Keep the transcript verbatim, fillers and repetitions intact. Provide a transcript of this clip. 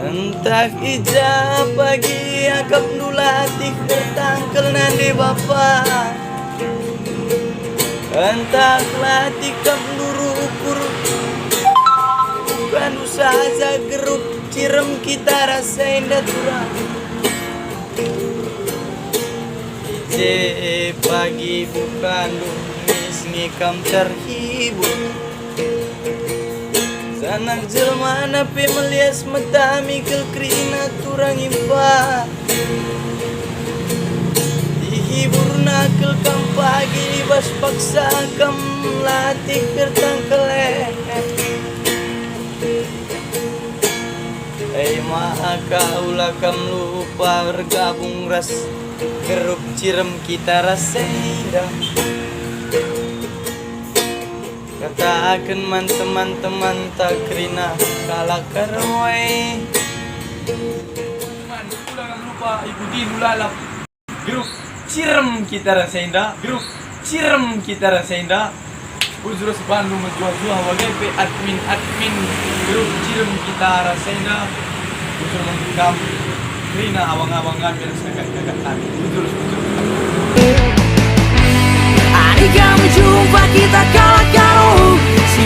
Ntah i ja pagi akapndu latih ertangkel nande bapa. Ntah latih akapndu rukur. Bukan saja grup Cirem Kita Rasa Indah turang. I je pagi bukan dumis nge kam terhibur. Sanak jelmana pe melias mata mi kal kerina turang impa. Ihiburna kal kam pagi i bas paksa kam latih ertangkel e. E maka ula kam lupa ergabung ras grup Cirem Kita Rasa Indah. Kataken man teman-temanta kerina kalak Karawai. Teman, ula kam lupa ikuti ulalam grup Cirem Kita Rasa Indah, grup Cirem Kita Rasa Indah. Bujur ras bandu mejuah-juah bage pe admin-admin grup Cirem Kita Rasa Indah. Bujur man kam kerina awang-awang kami ras kakak-kakak kami. Bujur, bujur. Ari kam jumpa kita kalak Karo, si